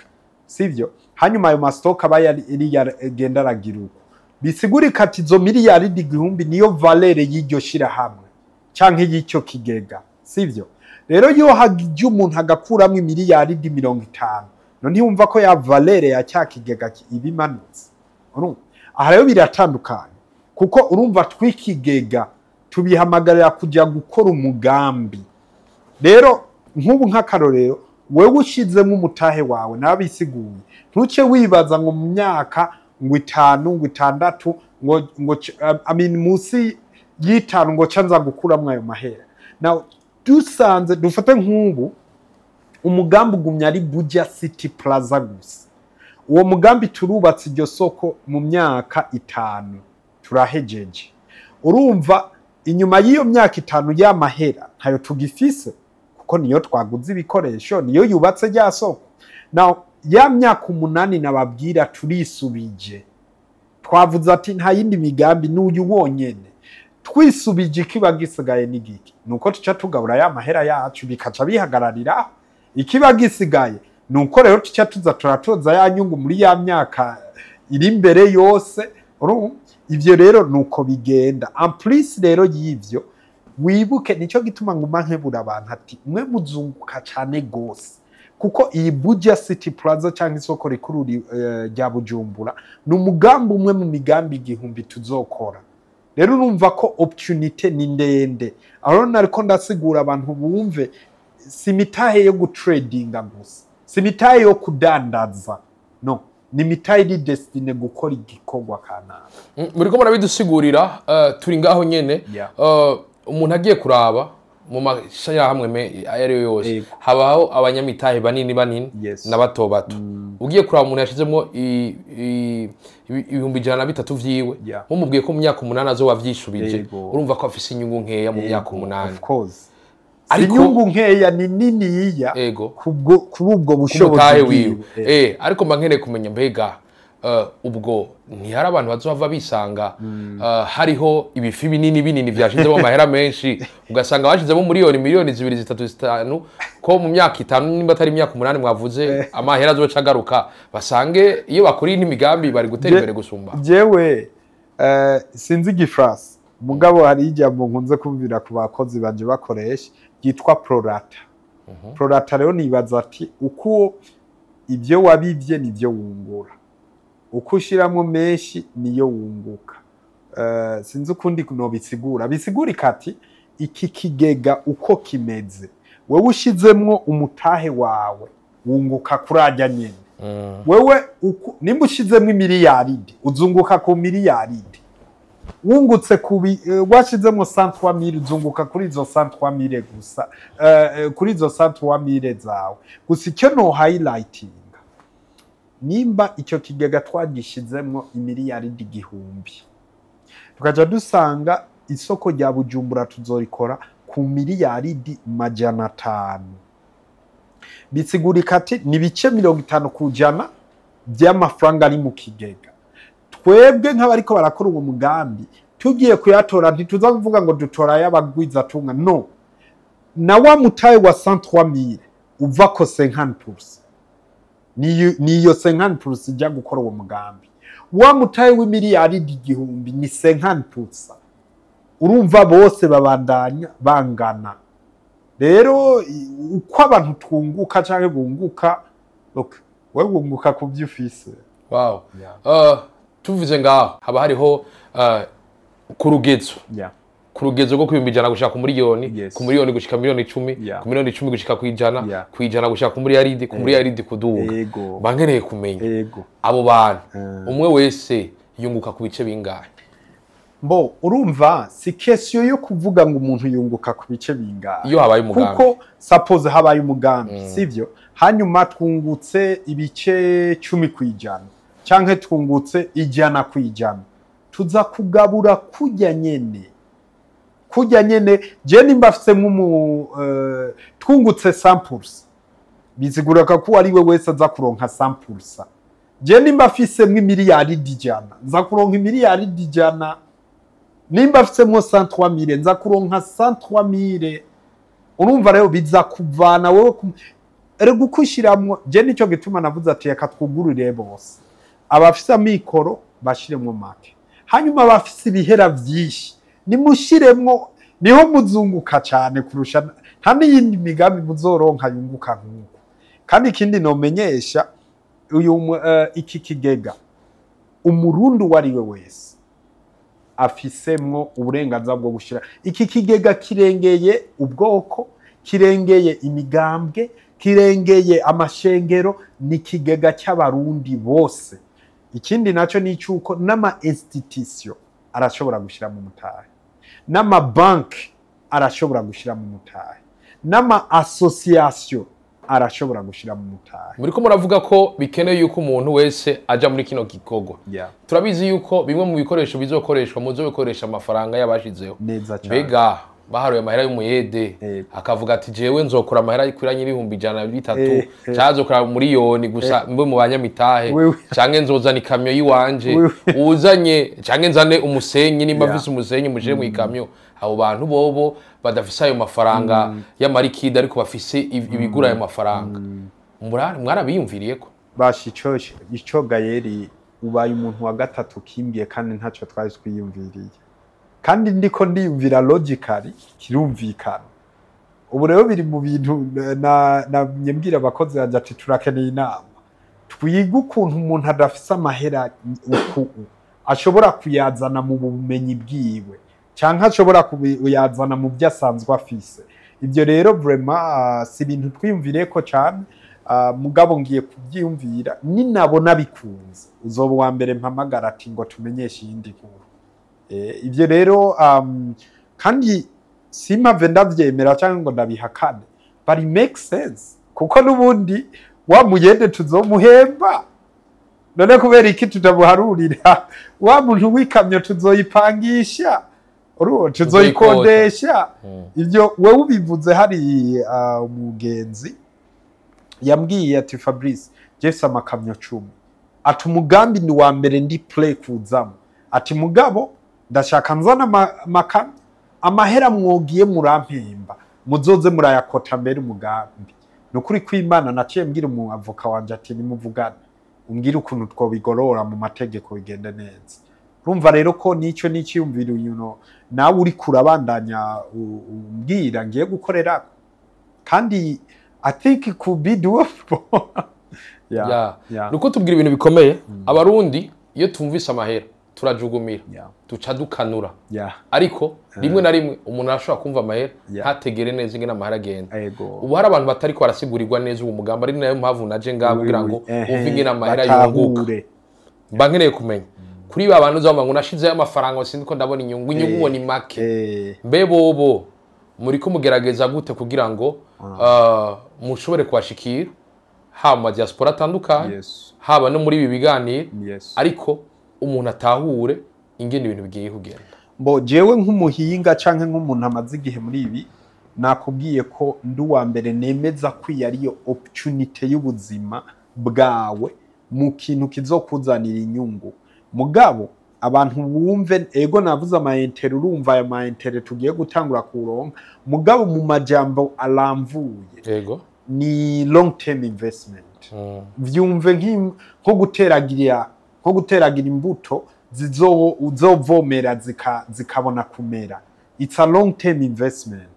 sibyo? Hanyuma ayo ma stock aba yari agenda aragira uko bisigurika ati izo miliyaridi 1000 niyo valeur y'iryo shirahamwe canke y'icyo kigega, sibyo? Rero iyo hagije umuntu agakuramo imiliyaridi 50, none ntiyumva ko ya valeur ya cya kigega iba imanutse? Urumva aha rero biratandukanye, kuko urumva twikigega tubihamagarira kujya gukora umugambi. Rero nk'ubu nk'akarorero, wewe ushizemo umutahe wawe nabisiguye, ntuce wibaza ngo mu myaka ngo 5, ngo 6, ngo I mean, munsi y'itanu ngo ca nza gukuramwo ayo mahera. Now dusanze, dufate nk'ubu umugambi ugumya ari Buja City Plaza gusa, uwo mugambi turubatse iryo soko mu myaka 5 turahejeje. Urumva inyuma y'iyo myaka 5 y'amahera ntayo tugifise, kuko niyo twaguze ibikoresho, niyo yubatse rya soko. Now ya myaka 8 nababwira, turisubije, twavuze ati nta yindi migambi, n'uyu wonyene twisubije. Ikiba gisigaye ni giki? Nuko tuca tugabura ya mahera yacu, bikaca bihagararira. Ikiba gisigaye nuko rero tuca tuza turatoza ya nyungu muri ya myaka iri imbere yose. Urumva ivyo rero nuko bigenda. En plus rero y'ivyo, wibuke nicyo gituma nguma nkebura abantu ati mwe muzunguka cane gose, kuko iyi Buja City Plaza cyangwa isoko rikuru rya Bujumbura ni umugambi umwe mu migambi 1000 tuzokora. Rero urumva ko opportunité ni ndende. Aho nariko ndasigura abantu bumve, si imitahe yo gutradinga gusa, si imitahe yo kudandaza, no ni imitahe iri destinée gukora igikorwa kanaka. Muriko murabidusigurira, turi ngaho nyene. Umuntu agiye kuraba mu mashirahamwe ayo ariyo yose, habaho abanyamitahe banini banini na bato bato. Ugiye kuraba umuntu yashizemo 103,000 vyiwe, mumubwiye ko mu myaka 8 azoba avyishubije, urumva ko afise inyungu nkeya mu myaka 8. Of course. Inyungu nkeya, ni niniya kuri ubwo bushobozi umutahe wiwe. Bwiwe. Ariko mba nkeneye kumenya, mbega ubwo ntihari abantu bazohava bisanga hariho ibifi binini binini vyashizemo amahera menshi, ugasanga bashizemo miliyoni, miliyoni 2, 3, 5, ko mu myaka 5, nimba atari imyaka 8 mwavuze, amahera azoca agaruka, basange iyo bakora indi migambi bari gutera imbere gusumba? Jewe sinzi igifaransa, mugabo hari ijambo nkunze kumvira ku bakozi banje bakoresha ryitwa prorata. Prorata rero nibaza ati uko ibyo wabivye nivyo wungura, uko ushiramwo menshi niyo wunguka. Sinzi ukundi nobisigura, bisigurika ati iki kigega uko kimeze, wewe ushizemwo umutahe wawe wunguka kurarya nyene. Wewe nimba ushizemwo imiliyaridi, uzunguka ku miliyaridi. Wungutse kubi washizemwo 103,000, uzunguka kuri izo 103,000 gusa, kuri izo 103,000 zawe gusa. Icyo no highlighting, nimba icyo kigega twagishizemwo imiliyaridi 1000, tukaja dusanga isoko rya Bujumbura tuzorikora ku miliyaridi 500, bisigurika ati ni ibice 50% by'amafaranga ari mu kigega. Twebwe nk'abariko barakora uwo mugambi, tugiye kuyatora, ntituza kuvuga ngo dutora ay'abagwizatunga, no na wa mutahe wa 103,000 uva ko 50%, niyo 50% ijya gukora uwo mugambi. Wa mutahe w'imiliyaridi 1000 ni 50%. Urumva bose babandanya bangana. Rero uko abantu twunguka canke bunguka, look, wewe wunguka ku byo ufise. Wow. Tuvuze ngaho haba hariho ku rugezo ku rugezo rwo ku 100,000 gushika ku miliyoni, ku miliyoni gushika miliyoni 10, ku miliyoni 10 gushika ku 100, ku 100 gushika ku miliyaridi, ku miliyaridi kuduga. Mba nkeneye kumenya abo bantu, umwe wese yunguka ku bice bingahe? Mbo urumva, si question yo kuvuga ngo umuntu yunguka ku bice bingahe. Iyo habaye umugambi. Kuko suppose habaye umugambi, sivyo? Hanyuma twungutse ibice 10% canke twungutse 100%, tuza kugabura kurya nyene, kurya nyene. Je nimba afise nk'umu twungutse 100%, bizigura ko ari we wese aza kuronka 100%. Je nimba afisemwo imiliyaridi 100, nza kuronka imiliyaridi 100. Nimba afisemwo 103 mille, nza kuronka 103 mille. Urumva rero biza kuvana wowe erega uko ushiramwo. Je nico gituma navuze ati reka twugurure bose, abafise amikoro bashiremwo make, hanyuma abafise ibihera vyinshi nimushiremwo, niho muzunguka cyane kurusha. Nta n'iyindi migambi muzoronka yunguka nk'uko. Kandi ikindi nomenyesha uyu iki kigega, Umurundi uwo ari we wese afisemwo uburenganzira bwo gushira. Iki kigega kirengeye ubwoko, kirengeye imigambwe, kirengeye amashengero, ni ikigega cy'Abarundi bose. Ikindi nacyo ni icyuko n'ama institution arashobora gushyira mu mutahe, n'amabanki arashobora gushyira mu mutahe, n'ama association arashobora gushyira mu mutahe. Muriko muravuga ko bikenewe yuko umuntu wese aja muri kino gikorwa. Turabizi yuko bimwe mu bikoresho bizokoreshwa muzobikoresha amafaranga y'abashizeho. Neza cyane. Mbega baharuye amahera y'umuyede, akavuga ati jewe nzokora amahera yikwiranye n'103 000, canke nzokora miliyoni gusa mbe mu banyamitahe, canke nzozana ikamyo yiwanje, uzanye, canke nzane umusenyi, nimba mfise umusenyi mushire mu ikamyo. Abo bantu bobo badafise ayo mafaranga y'ama liquide, ariko bafise ibigura ayo mafaranga, mwarabiyumviriyeko? Basha, ico gayeri ubaye umuntu wa gatatu kimbwiye, kandi ntacyo twari twiyumviriye, kandi ndiko ndiyumvira logically kirumvikana. Ubu rero biri mu bintu na nyembwira abakozi banje ati turakeneye inama, twiga ukuntu umuntu adafise amahera uku ashobora kuyazana mu bumenyi bwiwe, canke ashobora kuyazana mu byo asanzwe afise. Ibyo rero vraiment si ibintu twiyumviriye ko cane, mugabo ngiye kubyiyumvira. Ninabona bikunze, uzoba uwa mbere mpamagara ati ngo tumenyeshe iyindi nkuru. Ibyo rero kandi simpave ndavyemera cyangwa ngo ndabihakane, but it makes sense, kuko n'ubundi wa muyede tuzomuhemba. None kubera iki tutabuharurira? Wa muntu w'ikamyo tuzoyipangisha, tuzoyikodesha. Ibyo wewe ubivuze, hari umugenzi yambwiye ati: "Fabrice, Jefferson, amakamyo 10," ati, "umugambi ni wa mbere ndi prêt kuzamo," ati, "mugabo ndashaka nzana amakamyo, amahera mwogiye murampemba muzoze murayakota mbere umugambi." Ni ukuri kw'Imana, naciye mbwira umu avocat wanje ati nimuvugane, umbwire ukuntu twobigorora mu mategeko bigende neza. Urumva rero ko nico n'iciyumviro yuno nawe uri kurabandanya umbwira ngiye gukorera, kandi I think it could be doable, yeah. Nuko tubwira ibintu bikomeye. Abarundi iyo tumvise amahera turajugumira, duca dukanura, ariko rimwe na rimwe umuntu arashobora kumva amahera ntategere neza ingene amahera agenda. Ubu hari abantu batariko barasigurirwa neza uwo mugambi, ari nayo mpamvu naje ngaha kugira ngo wumve ingene amahera yunguka. Batahure. Mba nkeneye kumenya kuri ba bantu uzavuga ngo nashizeyo amafaranga, sinzi ko ndabona inyungu, inyungu ngo ni make. Mbe bobo muriko mugerageza gute kugira ngo mushobore kubashikira, haba mu madiaspora atandukanye, haba no muri ibi biganiro, ariko umuntu atahure ingene ibintu bigiye kugenda? Mbo jewe nk'umuhinga canke nk'umuntu amaze igihe muri ibi, nakubwiye ko ndi uwa mbere nemeza ko iyi ariyo opportunity y'ubuzima bwawe mu kintu kizokuzanira inyungu. Mugabo abantu bumve, ego navuze ama intérêts, urumva aya ma intérêts tugiye gutangura kuronka, mugabo mu majambo aramvuye, ni long term investment. Vyumve nko guteragira imbuto uzovomera zikabona kumera. It's a long term investment.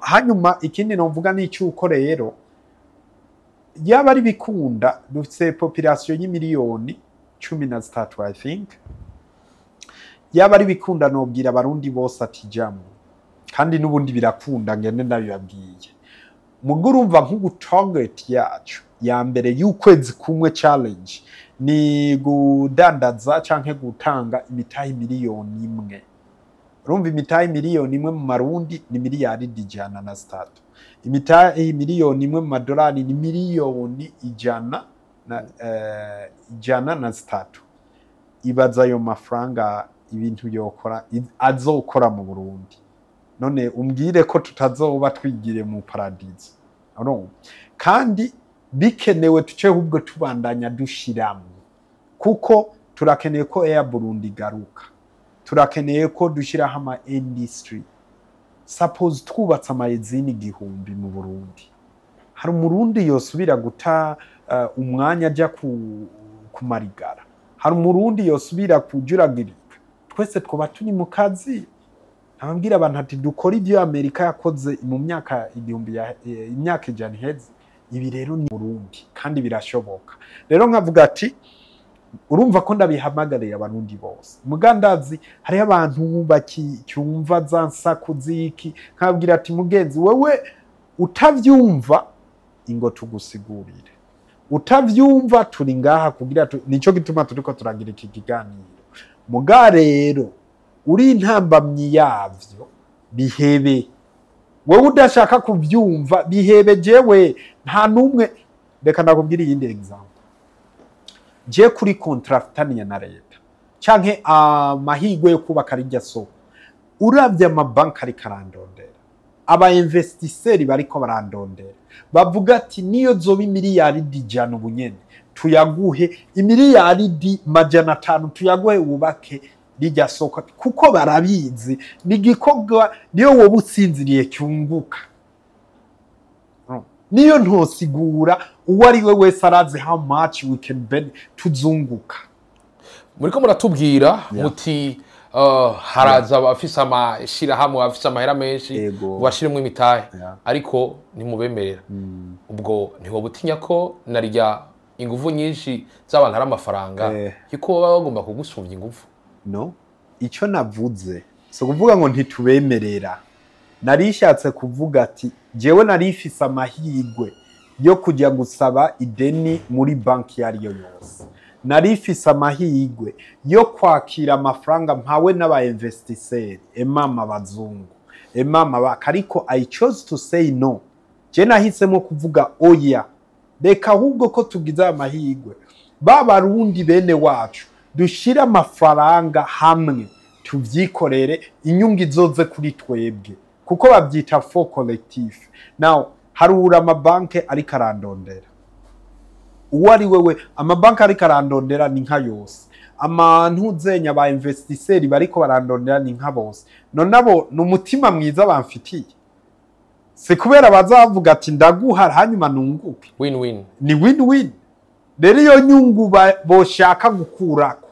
Hanyuma ikindi novuga ni icyuko rero yaba ari bikunda, dufite population y'imiliyoni 13, I think. Yaba ari bikunda, nobwira Abarundi bose ati jamwe, kandi n'ubundi birakunda ngende ndabibabwiye. Mugo urumva nk'ubu target yacu Ya mbere y'ukwezi kumwe, challenge ni gudandaza canke gutanga imitahe 1 miliyoni. Urumva, imitahe 1 miliyoni mu marundi ni miliyari 103. Imitahe 1 miliyoni mu madolari ni miliyoni ijana na 103. Ibaza ayo mafaranga ibintu yokora, azokora mu Burundi. None umbwire ko tutazoba twigire mu paradizo? Urumva, kandi bikenewe tuce ahubwo tubandanya dushiramwo, kuko turakeneye ko Air Burundi igaruka, turakeneye ko dushyiraho ama industry. Suppose twubatse ama usine 1000 mu Burundi, hari umurundi yosubira guta umwanya ajya kumarigara? Hari umurundi yosubira kujuragirika? Twese twaba turi mu kazi. Ababwira abantu ati dukora ibyo Amerika yakoze mu myaka 1000 imyaka 100 iheze. Ibi rero ni Burundi kandi birashoboka. Rero nkavuga ati urumva ko ndabihamagariye abarundi bose. Mugandazi, hariho abantu bakicyumva za nsaku ziki, nkabwira ati mugenzi wewe utavyumva, ingo tugusigurire. Utavyumva, turi ngaha kugira nico gituma turiko turagira iki kiganiro. Muga rero uri intambamyi yavyo, bihebe. Wewe udashaka kuvyumva, bihebe. Jewe nta numwe. Reka ndakubwira iyindi example. Je kuri contrat mfitaniye na leta canke amahirwe yo kubaka rirya soko, uravye amabanki ariko arandondera, aba investisseurs bariko barandondera, bavuga ati niyo zoba imiliyaridi 100 ubunyene tuyaguhe, imiliyaridi 500 tuyaguhe wubake rirya soko, kuko barabizi ni igikorwa niyo woba usinziriye cyunguka. Niyo ntosigura, uwo ari we wese arazi how much we can tuzunguka. Muriko muratubwira muti haraza abafise amashirahamwe, abafise amahera menshi, bashiremwo imitahe, ariko ntimubemerera. Ubwo ntiwoba utinya ko narirya inguvu nyinshi z'abantu ari amafaranga, yuko baba bagomba kugusumvya inguvu? No, icyo navuze si ukuvuga ngo ntitubemerera. Narishatse kuvuga ati jewe narifise amahirwe yo kujya gusaba ideni muri banki iyo ari yo yose, narifise amahirwe yo kwakira amafaranga mpawe n'aba investisseurs, emama abazungu, emama baka, ariko I chose to say no. Je nahisemo kuvuga oya, reka ahubwo ko tugize aya mahirwe, ba barundi bene wacu dushire amafaranga hamwe, tuvyikorere, inyungu izoze kuri twebwe, kuko babyita fonds collectif. Now harura amabanke ariko arandondera, uwo ari wewe, amabanki ariko arandondera ni nka yose, amantuzenya ba investisseurs bariko barandondera ni nka bose. None abo ni umutima mwiza bamfitiye? Si kubera bazavuga ati ndaguha hanyuma nunguke. Win win. Ni win win. Rero iyo nyungu boshaka gukurako,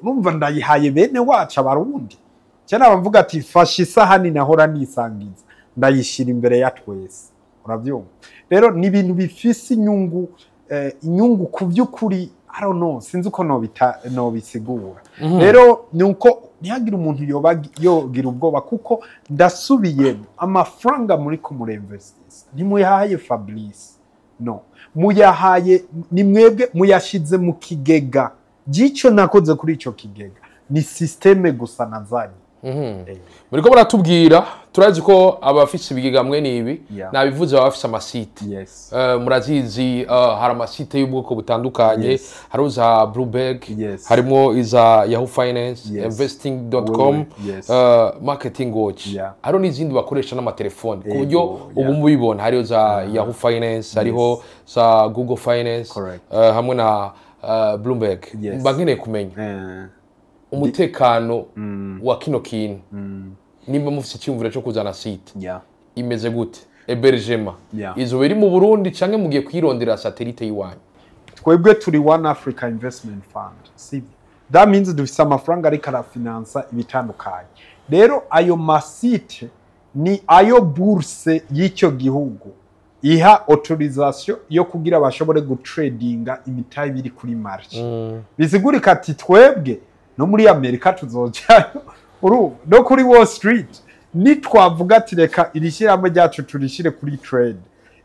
urumva ndayihaye bene wacu abarundi. Cyane abavuga ati fasha isahani nahora nisangiza, ndayishira imbere ya twese. Urabyumva rero, ni ibintu bifise inyungu, inyungu ku by'ukuri. I don't know, sinzi uko nobisigura. Rero ni uko ntihagire umuntu yoba yogira ubwoba, kuko ndasubiyemo, amafaranga muri ko murinvestisa ntimuyahaye Fabrice, no muyahaye ni mwebwe, muyashize mu kigega. Gico nakoze kuri ico kigega ni système gusa nazanye. Muriko muratubwira, turazi ko abafise ibigega mwe nibi nabivuze, baba bafise ama site. Murazizi, hari ama site y'ubwoko butandukanye. Hari za Bloomberg, harimo iza Yahoo Finance, investing.com, Marketing Watch. Hariho n'izindi bakoresha n'amatelefone ku buryo ubu mubibona. Hariho za Yahoo Finance, hariho za Google Finance, hamwe na Bloomberg. Mba nkeneye kumenya umutekano wa kino kintu. Nimba mufise icyumviro cyo kuzana site, imeze gute hébergement? Izo biri mu Burundi canke mugiye kwirondera satellite y'iwanyu? Twebwe turi One Africa Investment Fund, sibyo? That means dufise amafaranga ariko arafinansa ibitandukanye. Rero ayo ma site ni ayo bourse y'icyo gihugu iha autorisation yo kugira bashobore gutradinga imitahe biri kuri marché. Bisigurika ati twebwe no muri Amerika tuzojayo, urumva, no kuri Wall Street. Nitwavuga ati reka iri shyirahamwe ryacu turishire kuri trade.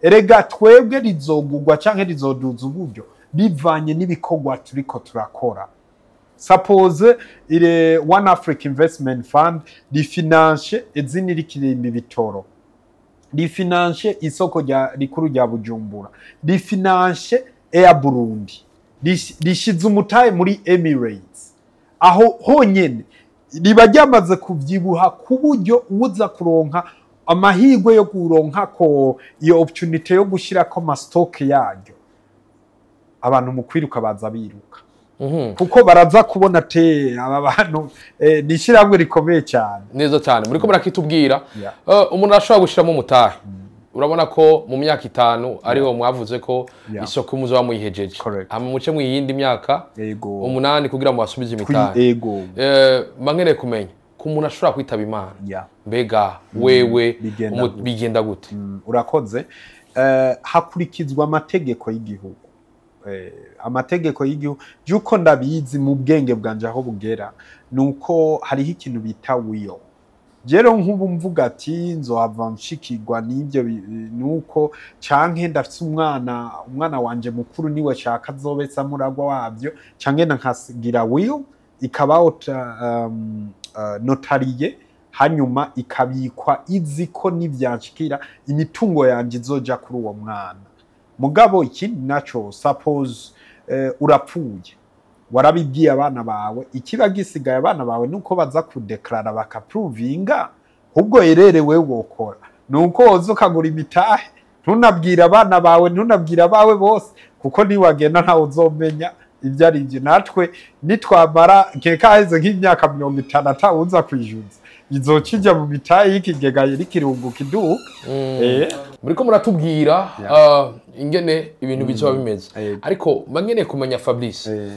Erega twebwe rizogugwa canke rizoduza uburyo bivanye n'ibikorwa turiko turakora. Suppose ire One Africa Investment Fund rifinance izini rikirimba ibitoro, rifinance isoko rya rikuru rya Bujumbura, rifinance Air Burundi, rishize umutahe muri Emirates. Aho honyene riba ryamaze kuvyibuha ku buryo uza kuronka amahirwe yo kuronka ko iyo opportunity yo gushirako ama stock yaryo, abantu mu kwiruka baza biruka, kuko baraza kubona te aba bantu ni ishyirahamwe rikomeye cyane. Neza cyane, muriko murakitubwira. Umuntu arashobora gushiramo umutahe. Urabona ko mu myaka 5 ariho mwavuze ko isoko muzoba muyihejeje, hama muce mu yindi myaka 8 kugira ngo basubize imitahe. Mba kumenya ko umuntu ashobora kwitaba Imana, mbega wewe bigenda gute? Urakoze. Hakurikizwa amategeko y'igihugu. Amategeko y'igihugu yuko ndabizi mu bwenge bwanje aho bugera nuko hariho ikintu bita will. Jero nk'ubu mvuga ati nzohava nshikirwa n'ibyo, nuko canke ndafise umwana wanje mukuru niwe shaka azobesa muragwa wabyo, canke nkasigira will ikaba notariye, hanyuma ikabikwa izi ko nivyanshikira imitungo yanje izoja kuri uwo mwana. Mugabo ikindi naco, suppose urapfuye warabibwiye abana bawe, ikiba gisigaye abana bawe nuko baza kudeklara bakaprovinga, ubwo ererewe wokora nuko woza ukagura imitahe ntunabwira abana bawe, ntunabwira abawe bose, kuko niwagenda ntawe uzomenya ibyo ari byo. Natwe nitwamara nkeka haheze nk'imyaka 50 atawuza kwijuza, izoca ijya mu mitahe y'ikigega irikirunguka iduka. Muriko muratubwira ingene ibintu bizoba bimeze, ariko mba nkeneye kumenya Fabrice,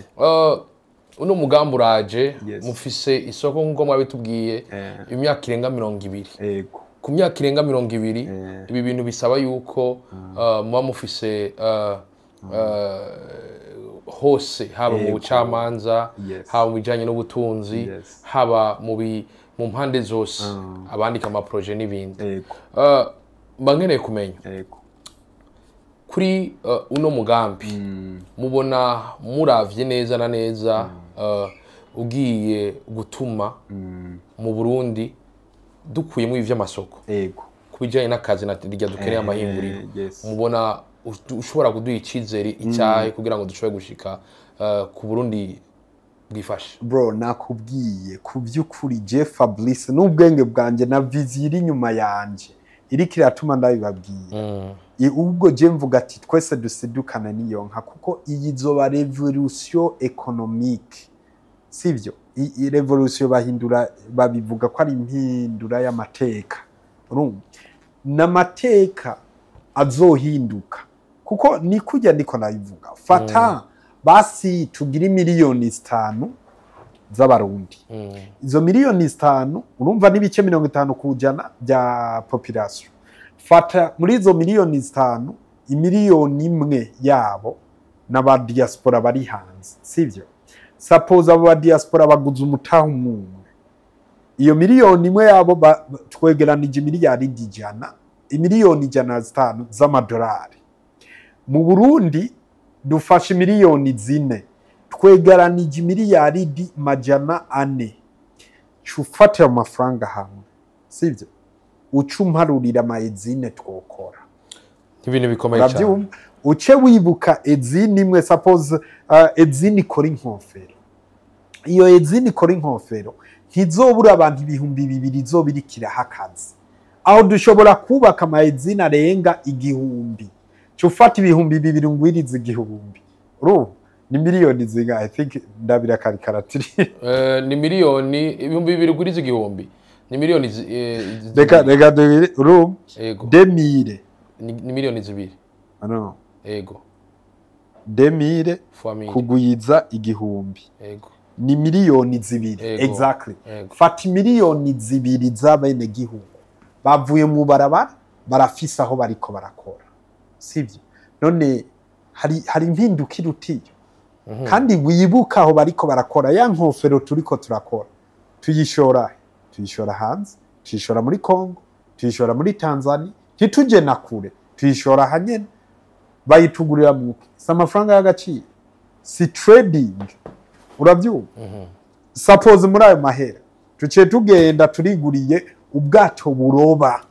uno mugambi uraje, mufise isoko nk'uko mwabitubwiye imyaka irenga 20. Ku myaka irenga 20 ibi bintu bisaba yuko muba mufise hose, haba mu bucamanza, haba mu bijanye n'ubutunzi, haba mu mpande zose, abandika ama projet n'ibindi. Mba nkeneye kumenya kuri uno mugambi mubona muravye neza na neza ugiye gutuma mu Burundi dukuyemo ivy'amasoko kubijanye n'akazi na rirya dukeneye amahinguriro, mubona ushobora kuduha icizere icyahe kugira ngo dushobore gushika ku Burundi bwifashe? Bro, nakubwiye ku by'ukuri je Fabrice n'ubwenge bwanje na vision iri inyuma yanje iriko iratuma ndabibabwira. Ubwo je mvuga ati twese dusidukana niyo nka, kuko iyi zoba revolution économique, sivyo? I revolution bahindura babivuga ko ari impindura y'amateka, urumva n'amateka azohinduka, kuko ni kujya ndiko nabivuga. Fata basi tugira miliyoni 5 z'abarundi, izo miliyoni 5 urumva n'ibice 50% bya population. Fata muri izo miliyoni 5 imiliyoni 1 yabo n'aba diaspora bari hanze, sivyo? Suppose abo ba diaspora baguze umutahe umwe, iyo miliyoni 1 yabo twegeranije miliyari 100, imiliyoni 105 z'amadolari. Mu Burundi dufashe miliyoni 4, twegeranije miliyari 400. Cufate amafaranga hamwe, sivyo? Ucumparurira ama ezine twokora ibintu bikomeye cyane. Uce wibuka ezine imwe, suppose ezine ikora inkofero, iyo ezine ikora inkofero ntizobura abantu 2000 izobirikiraho akazi. Aho dushobora kubaka ama ezine arenga 1000. Cufata 2000 ngwiriza 1000, urumva ni miliyoni zingahe? I think ndabira karikaratiri ni miliyoni 2000 ngwiriza 1000 ni miliyoni reka urumva 2000 ni miliyoni 2. No. Ego. 2000 kugwiza 1000. Ego. Ni miliyoni 2. Exactly. Fata miliyoni 2 z'abene gihugu bavuye mu barabara barafise aho bariko barakora, sivyo? None hari impinduka irutiyo. Kandi wibuka aho bariko barakora ya nkofero turiko turakora, tuyishora hanze, tuyishora muri Congo, tuyishora muri Tanzania, ntituje na kure, Tuyishora hanyene, bayitugurira muke, si amafaranga y'agaciro, si trading, urabyumva? Suppose muri ayo mahera tuciye tugenda turiguriye ubwato buroba,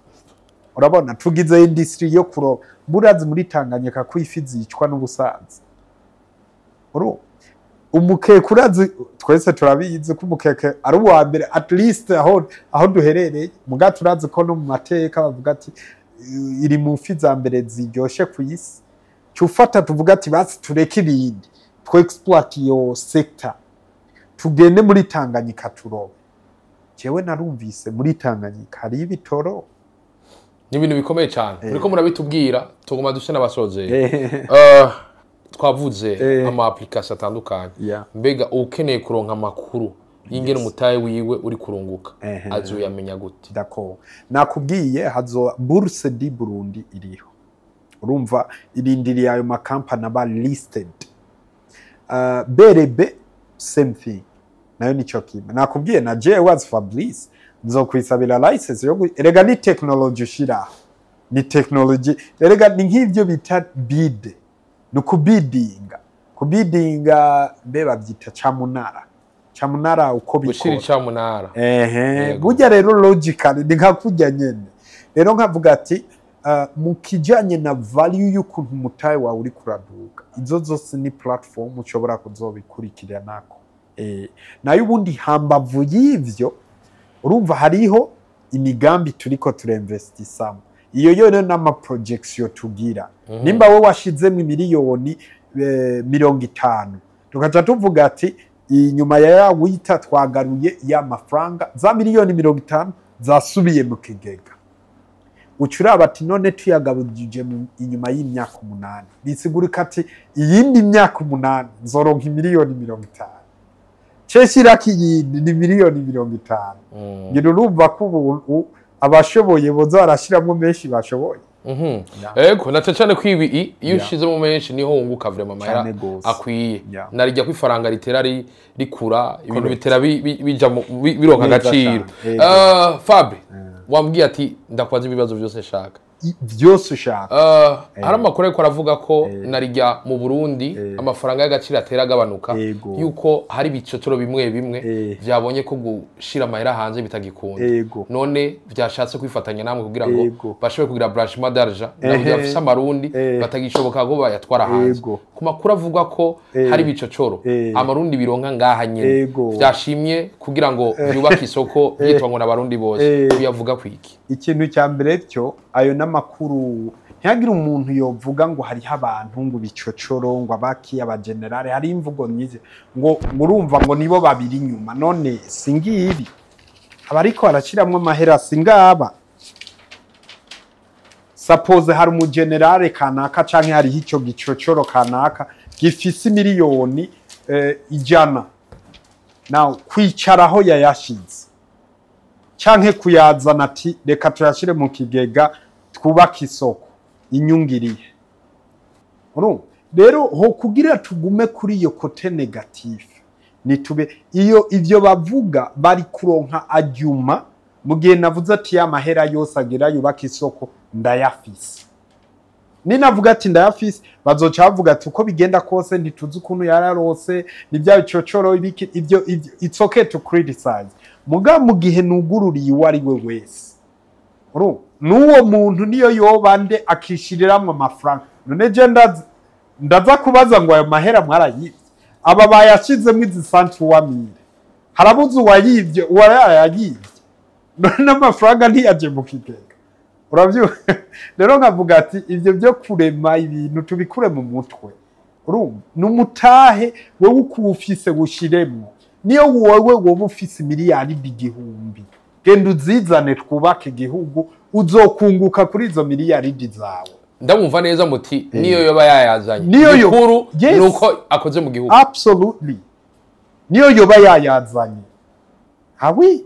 urabona, tugize industry yo kuroba. Burazi muri Tanganyika ko ifi zicwa n'ubusaza. Uru umukeke, urazi, twese turabizi ko umukeke ari uwa mbere, at least aho duherereye. Muga turazi ko no mu mateka bavuga ati iri mu fi za mbere ziryoshe ku isi. Cufata tuvuga ati basi tureke ibindi, twe exploit iyo sector, tugende muri Tanganyika turobe. Jewe narumvise muri Tanganyika hari ibitoro. Ni ibintu bikomeye cyane muriko murabitubwira, tuguma duse n'abasozeye. Twavuze ama application atandukanye. Mbega ukeneye kuronka amakuru y'ingene umutahe wiwe uri kurunguka, azoyamenya gute? D'accord, nakubwiye, hazo Bourse du Burundi iriho, urumva, irindiriye ayo makampani aba listed. BRB, same thing, nayo nico kimwe. Nakubwiye na jewe as Fabrice nzokwisabira license yo erega ni technology ushiraho, ni technology erega, ni nk'ivyo bita bid, ni ukubidinga, kubidinga mbe bavyita camunara, camunara uko gushira bikora. Icamunara. Ehe. Yego. Burya rero logically ni nka kurya nyene. Rero nkavuga ati mu kijanye na value y'ukuntu umutahe wawe uri kuraduga, izo zose ni platform ushobora kuzobikurikiranako. Nayo ubundi hambavu y'ivyo, urumva, hariho imigambi turiko turinvestisamo. Iyo yo rero n'ama projection tugira. Nimba wowe washizemo miliyoni 50, tukaca tuvuga ati inyuma ya wita twagaruye ya mafaranga, za miliyoni 50 zasubiye mu kigega. Uca uraba ati none tuyagabujije inyuma y'imyaka 8, bisigurika ati iyindi myaka 8 nzoronka imiliyoni 50, ceshirako iyindi ni miliyoni 50. Ngira urumva ko ubu abashoboye boza barashiramwo menshi bashoboye. Ego, na cyane ko ibi iyo ushizemo menshi niho wunguka vraiment amahera Cane gose. akwiye. Narijya ko ifaranga ritera rikura, ibintu bitera bija bironka Neza agaciro. cane. Yego. Fabi, wambwiye ati ndakwaza ibibazo byose nshaka. Vyose ushaka. Hari amakuru ariko aravuga ko narijya mu Burundi amafaranga y'agaciro atera agabanuka, yuko hari ibicocoro bimwe bimwe vyabonye ko gushira amahera hanze bitagikunda, none vyashatse kwifatanya namwe kugira ngo bashobore kugira blanchiment d'argent, nabo bafise amarundi batagishoboka ko bayatwara hanze. Ku makuru avuga ko hari ibicocoro amarundi bironka ngaha nyene vyashimye kugira ngo byubake isoko byitwa ngo n'abarundi bose, uyavuga kwiki? Ikintu cya mbere cyo, ayo n'amakuru, ntihagire umuntu yovuga ngo hariho abantu ngo bicocoro, ngo abaki, abagenerale, hari imvugo nyinshi ngo urumva ngo nibo babiri inyuma. None singibi abariko barashiramwo amahera, singaba? Suppose hari umugenerale kanaka canke hariho ico gicocoro kanaka gifise miliyoni 100, naw kwicaraho yayashize canke kuyazana ati reka tuyashire mu kigega twubake isoko, inyungu irihe? Urumva rero, ho kugira tugume kuri iyo côté négatif, nitube iyo ivyo bavuga bari kuronka ajyuma. Mu gihe navuze ati ya mahera yose agira yubaka isoko ndayafise, ninavuga ati ndayafise, bazoca bavuga ati uko bigenda kose ntituzi ukuntu yararose, ni bya bicocoro ibiki, ivyo it's okay to criticize. Muga mu gihe nugururiye uwo ari we wese, urumva, n'uwo muntu niyo yoba nde akishiriramwo amafaranga, none je ndaza kubaza ngo ayo mahera mwarayivye? Aba bayashizemo izi santuwamire, harabuze uwayivye, uwayayivye, none amafaranga ntiyaje mu kigega, uravyumva? Rero nkavuga ati ivyo byo kurema ibintu tubikure mu mutwe. Urumva, numutahe wewe uko ufise wushiremwo, niyo wowe woba ufise miliyaridi 1000, genda uzizane twubake igihugu, uzokunguka kuri izo miliyaridi zawe. Ndamumva neza muti niyo yoba yayazanye, Niyo gikuru nuko akoze mu gihugu. Absolutely, niyo yoba yayazanye hawi,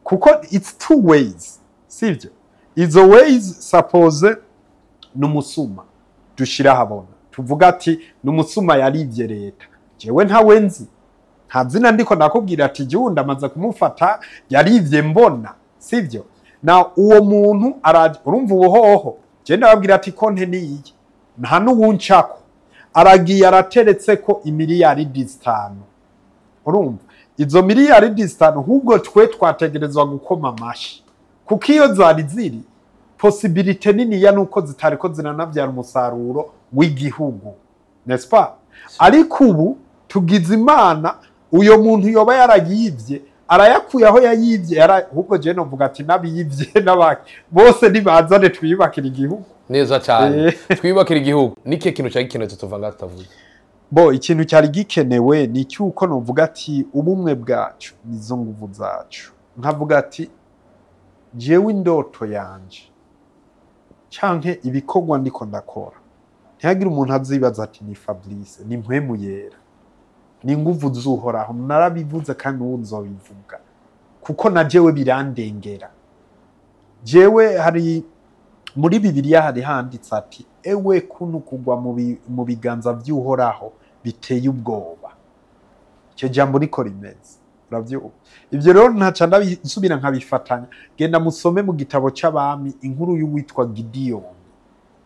kuko it's two ways, sivyo? Izo ways, suppose numusuma dushira habona, tuvuga ati numusuma yarivye leta, jewe ntawe nzi, nta zina ndiko nakubwira ati jewe ndamaze kumufata yarivye mbona, sivyo? Na uwo muntu araje, urumva, ubuhoho Je ndababwira ati konte niyi, nta n'uwuncako. Aragiye arateretse ko imiliyaridi 5. Urumva izo miliyaridi 5, ahubwo twe twategerezwa gukoma amashi, kuko iyo zari ziri possibilité niniya nuko zitariko ziranavyara umusaruro w'igihugu, n'est-ce pas? Ariko ubu tugize Imana, uyo muntu yoba yarayivye arayakuye aho yayivye. Ahubwo je novuga ati n'abiyivye n'abaki bose nibazane twiyubakira igihugu. Neza cyane, twiyubakira igihugu. N'ikihe kintu cyari gikenewe tuva ngaha tutavuze? Bo, ikintu cyari gikenewe ni cyuko novuga ati ubumwe bwacu nizo nguvu zacu. Nkavuga ati jewe indoto yanje canke ibikorwa ndiko ndakora, ntihagire umuntu azibaza ati ni Fabrice, ni mpwemu yera, ni nguvu z'Uhoraho. Narabivuze kandi ubu nzobivuga, kuko na jewe birandengera. Jewe hari muri Bibiliya hari handitse ati ewe kunu kugwa mu biganza by'Uhoraho biteye ubwoba. Icyo jambo niko rimeze, uravyumva? Ivyo rero ntaca ndabisubira nkabifatanya. Genda musome mu gitabo c'Abami inkuru y'uwitwa Gidiyoni.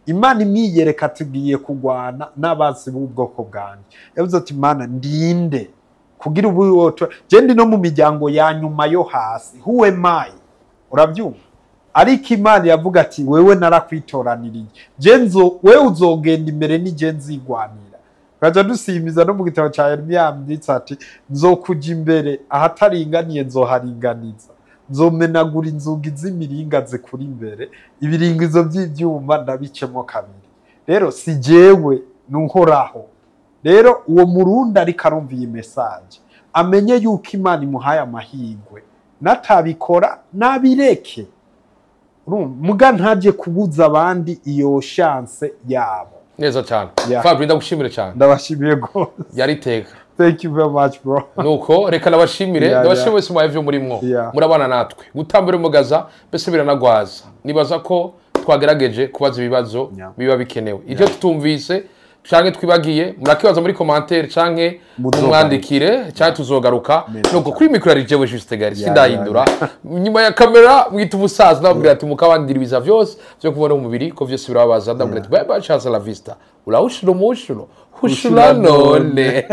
Imana imwiyereka, tugiye kugwana n'abansi b'ubwoko bwanjye. Yavuze ati Mana, ndinde kugira ubu woto je ndi no mu miryango ya nyuma yo hasi, who am I? Uravyumva? Ariko Imana yavuga ati wewe narakwitoraniriye, je nzo wewe uzogenda imbere ni je nzigwanira. Kaja dusimiza no mu gitabo ca Yeremiya yanditse ati nzokuja imbere ahataringaniye nzoharinganiza, nzomenagura inzugi z'imiringa zikuri imbere, ibiringizo by'ibyuma ndabicemo kabiri. Rero si jewe, n'Uhoraho. Rero uwo Murundi ariko arumva iyi message amenye yuko Imana imuhaye amahirwe, natabikora nabireke. Muga ntaje kubuza abandi iyo chance yabo. Neza cyane. Fabri, ndagushimire cyane. Ndabashimiye gose. Yari iteka. Thank you very much, bro. Nuko reka nabashimire, ndabashimire wese mwaye vyo murimwo. Murabana natwe gutambura umugaza mbese biranagwaza. Nibaza ko twagerageje kubaza ibibazo biba bikenewe. Ivyo tutumvise canke twibagiye murakibaza muri commentaire canke mumwandikire, canke tuzogaruka. Nuko kuri micro ari jewe Juste Gari, sindahindura. Nyuma ya kamera mwita ubusaza, ndababwira ati mukabandira ibiza vyose vyo kubona umubiri ko vyose birababaza. Ndababwira ati bye bye, chance la vista, ulaushulo mushulo hushula none.